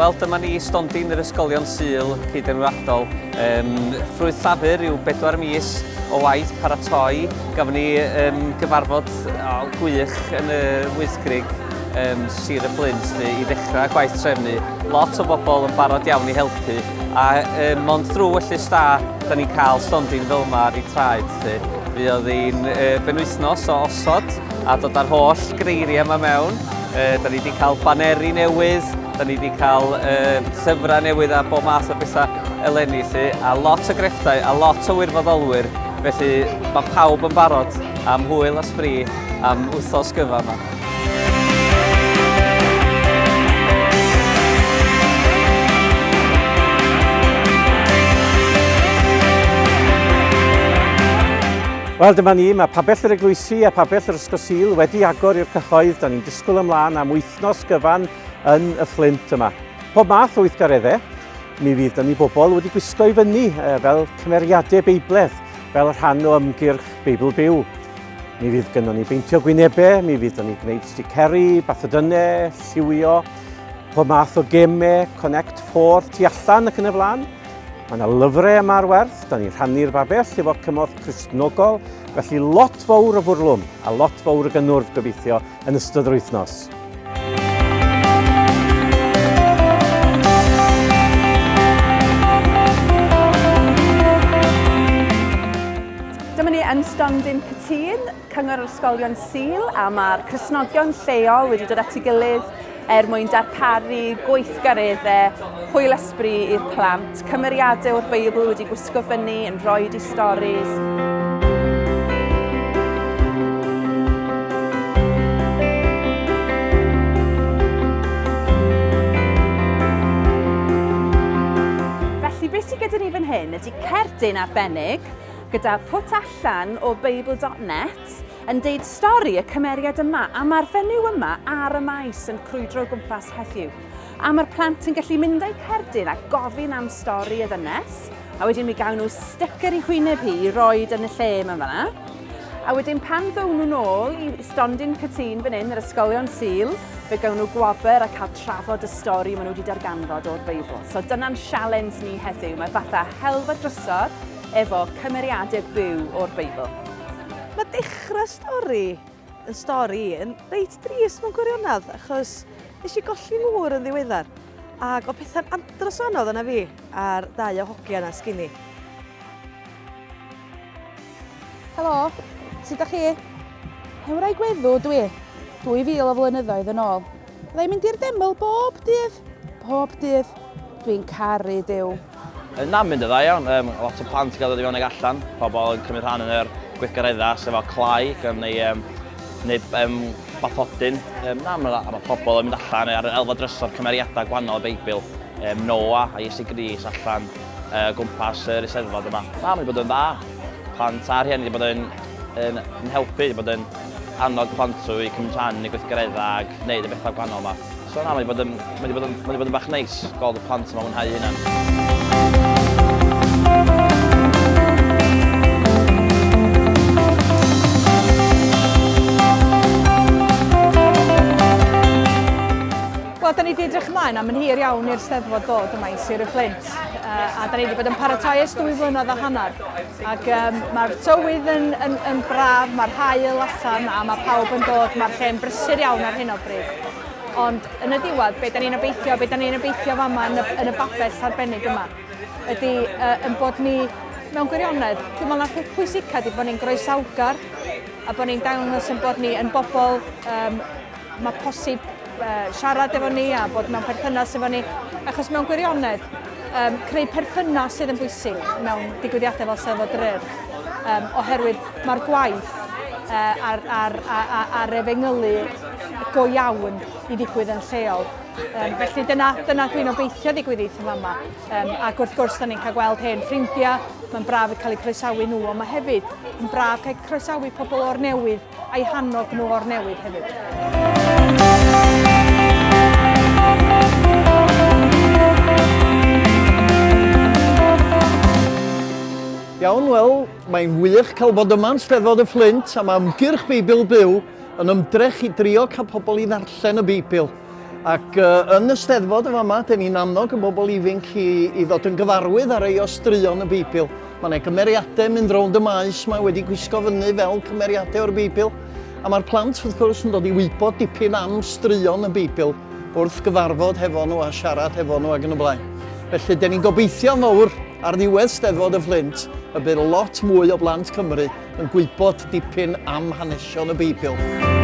Wel, dyma ni stondin yr Ysgolion Sul cyd-enwadol. Um, ffrwyth llafur yw bedwar mis o waith paratoi. Gafon ni um, gyfarfod oh, gwych yn y Wyddgrug um, Sir y Fflint lle, i ddechrau gwaith trefnu. Lot o bobl yn barod iawn i helpu. A um, mond drwy wellus da, da ni'n cael stondin fel yma ar ei traed. Lle. Fuodd hi'n uh, benwythnos o osod a dod â'r holl greiriau yma mewn. Uh, da ni wedi cael baneri newydd, da ni wedi cael uh, llyfrau newydd a bob math o bethau eleni, lly, a lot o grefftau a lot o wirfoddolwyr, felly mae pawb yn barod am hwyl a sbri am wythnos gyfa yma. Wel, dyma ni, mae pabell yr eglwysi a pabell yr Ysgol Sul wedi agor i'r cyhoedd. Da ni'n disgwyl ymlaen am wythnos gyfan yn y Fflint yma. Pob math o weithgareddau. Mi fydd da ni bobl wedi gwisgo i fyny fel cymeriadau Beibledd, fel rhan o ymgyrch Beibl Byw. Mi fydd gynnon ni beintio gwynebau, mi fydd da ni gwneud sticeri, bathodynnau, lliwio, pob math o gemau, Connect 4, tu allan ac yn y blaen. Mae yna lyfrau yma ar werth, da ni'n rhannu'r babell efo cymorth Cristnogol, felly lot fawr o fwrlwm a lot fawr o gynnwrf gobeithio yn ystod yr wythnos. Dyma ni yn stondin Cytûn, Cyngor yr Ysgolion Sul, a mae'r Cristnogion lleol wedi dod at ei gilydd er mwyn darparu gweithgareddau hwyl a sbri i'r plant, cymeriadau o'r Beibl wedi gwisgo fyny yn rhoi i storis. Felly beth sydd gyda ni fan hyn ydy cerdyn arbennig gyda pwt allan o Beibl.net yn deud stori y cymeriad yma, a mae'r fenyw yma ar y maes yn crwydro o gwmpas heddiw. A mae'r plant yn gallu mynd â'u cerdyn a gofyn am stori y ddynes, a wedyn mi gawn nhw sticker i hwyneb hi i roed yn y lle yma fan'na. A wedyn pan ddown nhw nôl i stondin Cytûn fan hyn, yr ysgolion Sul, fe gawn nhw gwobr a cael trafod y stori maen nhw wedi darganfod o'r Beibl. So dyna'n sialens ni heddiw. Mae fatha helfa drysor efo cymeriadau byw o'r Beibl. Mae dechrau stori yn stori yn reit drist mewn gwirionedd, achos nes i golli ngŵr yn ddiweddar, ac oedd pethau'n andros o anodd yna fi a'r ddau o hogia yna sgin i. Helo, sut ydych chi? Hen wraig weddw dwi, 2000 o flynyddoedd yn ôl. Fydda i'n mynd i'r deml bob dydd, bob dydd. Dwi'n caru Duw. Na, mynd yn dda iawn. Um, lot o plant yn cael dod i fewn ag allan. Pobl yn cymryd rhan yn yr gweithgareddau, sef fel clai, gan neu, um, neu um, bathodyn. Um, na, mae, mae pobl yn mynd allan ar yr elfa drysor cymeriadau gwahanol y Beibl. Um, Noah a Iesu Gris allan uh, gwmpas yr eisteddfod yma. Na, mae'n bod yn dda. Plant a rhieni wedi bod yn, yn, yn helpu, wedi bod yn annog plant nhw i cymryd rhan yn y gweithgareddau ac wneud y bethau gwahanol yma. So na, mae wedi bod yn, mae wedi bod yn, mae wedi bod yn bach neis gweld y plant yma mwynhau hynna. Wel, da ni wedi edrych ymlaen am yn hir iawn i'r Steddfod ddod yma i Sir y Fflint. Uh, a da ni wedi bod yn paratoi ers dwy flynedd a hanner. Ac um, mae'r tywydd yn, yn, yn braf, mae'r haul allan a mae pawb yn dod, mae'r lle'n brysur iawn ar hyn o bryd. Ond yn y diwedd, be da ni'n obeithio, be da ni'n obeithio fama yn y, yn y babell arbennig yma, ydy uh, yn bod ni mewn gwirionedd, dwi'n meddwl na'r peth pwysica ydy bod ni'n groesawgar a bod ni'n dangos yn bod ni yn bobl um, mae posib uh, siarad efo ni a bod mewn perthynas efo ni, achos mewn gwirionedd, um, creu perthynas sydd yn bwysig mewn digwyddiadau fel Steddfod yr Urdd, um, oherwydd mae'r gwaith uh, a'r, ar, ar, ar, ar efengylu go iawn i ddigwydd yn lleol. Um, felly dyna, dyna dwi'n obeithio ddigwydd eitha fama. Um, ac wrth gwrs, da ni'n cael gweld hen ffrindiau, mae'n braf cael eu croesawu nhw, ond mae hefyd yn braf cael croesawu pobl o'r newydd a'i hannog nhw o'r newydd hefyd. Iawn, wel, mae'n wych cael bod yma yn Steddfod y Fflint a mae ymgyrch Beibl Byw yn ymdrech i drio cael pobl i ddarllen y Beibl. Ac uh, yn y Steddfod yn fama, dyn ni'n annog y bobl ifinc i, i ddod yn gyfarwydd ar ei o straeon y Beibl. Mae yna gymeriadau mynd rownd y maes mae wedi gwisgo fyny fel cymeriadau o'r Beibl. A mae'r plant wrth gwrs yn dod i wybod dipyn am straeon y Beibl wrth gyfarfod hefo nhw a siarad hefo nhw ac yn y blaen. Felly, dyn ni'n gobeithio'n fawr ar ddiwedd Steddfod y Fflint y bydd lot mwy o blant Cymru yn gwybod dipyn am hanesion y Beibl.